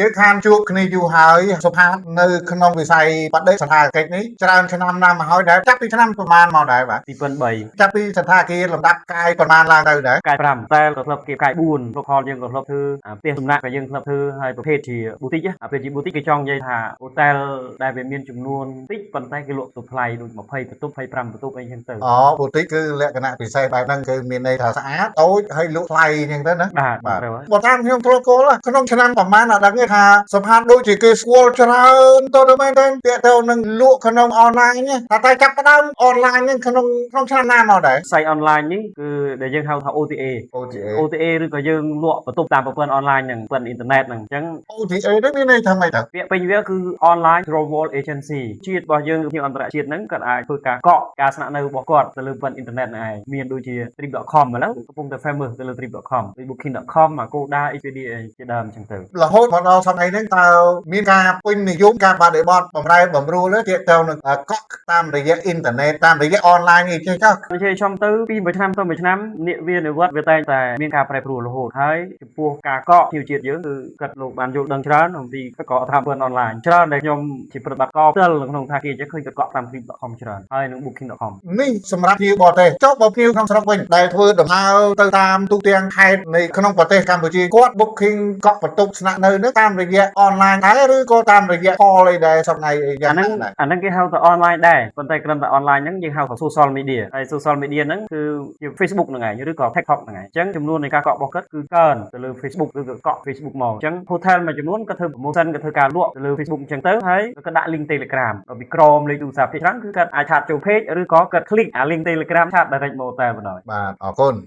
យើងខានជួបគ្នាយូរហើយសុផាតនៅក្នុងវិស័យបដិសណ្ឋារកិច្ចនេះច្រើនឆ្នាំណាស់មកហើយដែរចាប់ពីឆ្នាំប្រហែលមកដែរបាទ 2003 ចាប់ពីសណ្ឋាគារលំដាប់កាយប្រហែលឡើងទៅដែរ កាយ5តែក៏ធ្លាប់គេកាយ4លោកផលយើងក៏ធ្លាប់ធ្វើអាផ្ទះសំណាក់ក៏យើងធ្លាប់ធ្វើហើយប្រភេទជា boutique អាប្រភេទជា boutique គេចង់និយាយថា hotel ដែលវាមានចំនួនតិចប៉ុន្តែគេលក់ទៅថ្លៃដូច20បន្ទប់25បន្ទប់អីចឹងទៅ អូ boutique គឺលក្ខណៈពិសេសបែបហ្នឹងគឺមានន័យថាស្អាតតូចហើយលក់ថ្លៃអញ្ចឹងទៅណា បាទ បាទ ត្រូវហើយ បើតាមខ្ញុំធ្លាប់គោលក្នុងឆ្នាំប្រហែលអត់ដឹងទេថាសុផាតដូចជាគេស្គាល់ច្រើនទៅទៅមែនទេទាក់ទៅនឹងលក់ក្នុងអនឡាញថាតែចាប់ផ្ដើមអនឡាញហ្នឹងក្នុងក្នុងឆ្នាំណាមកដែរ វិស័យអនឡាញនេះគឺដែលយើងហៅថា OTA OTA OTA ឬក៏យើងលក់បន្ទប់តាមប្រព័ន្ធអនឡាញហ្នឹងប្រព័ន្ធអ៊ីនធឺណិតហ្នឹងអញ្ចឹង OTA នេះមានន័យថាម៉េចទៅ ពាក្យពេញវាគឺ online travel agency ជាតិរបស់យើងភ្ញៀវអន្តរជាតិហ្នឹងគាត់អាចធ្វើការកក់ការស្នាក់នៅរបស់គាត់ទៅលើប្រព័ន្ធអ៊ីនធឺណិតហ្នឹងឯងមានដូចជា trip.com ឥឡូវកំពុងតែ famous ទៅលើ trip.com ដូច booking.com Agoda Expedia អីជាដើមអញ្ចឹងទៅ រហូតមកដល់សម័យហ្នឹងតើមានការពេញនិយមការបដិបត្តិបំរែបំរួលទេទាក់ទងនឹងកក់តាមរយៈអ៊ីនធឺណិតតាមរយៈអនឡាញអីចឹងចុះ និយាយចំទៅពីមួយឆ្នាំទៅមួយឆ្នាំនាវានិវត្តន៍វាតែងតែមានការប្រែប្រួលរហូតហើយចំពោះការកក់ភ្ញៀវជាតិយើងគឺគាត់លោកបានយល់ដឹងច្រើនអំពីកក់តាមប្រព័ន្ធអនឡាញច្រើនដែលខ្ញុំជាប្រតិបត្តិករផ្ទាល់នៅក្នុងថាគារចឹងឃើញគាត់កក់តាម trip.com ច្រើនហើយនិង booking.com នេះសម្រាប់ភ្ញៀវបរទេសចុះបើភ្ញៀវក្នុងស្រុកវិញដែលធ្វើដំណើរទៅតាមទូទាំងខេត្តនៃក្នុងប្រទេសកម្ពុជាគាត់ booking កក់បន្ទប់ស្នាក់នៅនេះតាមរយៈអនឡាញដែរឬក៏តាមរយៈ call អីដែរសប្តាហ៍អីយ៉ាង អាហ្នឹង ណាដែរ អាហ្នឹងគេហៅថាអនឡាញដែរប៉ុន្តែគ្រាន់តែអនឡាញហ្នឹងយើងហៅថា social media ហើយ social media ហ្នឹងគឺជា Facebook ហ្នឹងឯងឬក៏ TikTok ហ្នឹងឯងអញ្ចឹងចំនួននៃការកក់របស់គាត់គឺកើនទៅលើ Facebook ឬក៏កក់ Facebook មកអញ្ចឹង hotel មួយចំនួនគាត់ធ្វើ promotion គាត់ធ្វើការលក់ទៅលើ Facebook អញ្ចឹងទៅហើយគាត់ដាក់ link Telegram ដល់ពីក្រមលេខទូរស័ព្ទភាគច្រើនគឺគាត់អាច chat ចូល page ឬក៏គាត់ click អា link Telegram chat direct មកតែបណ្ដោយ បាទអរគុណ។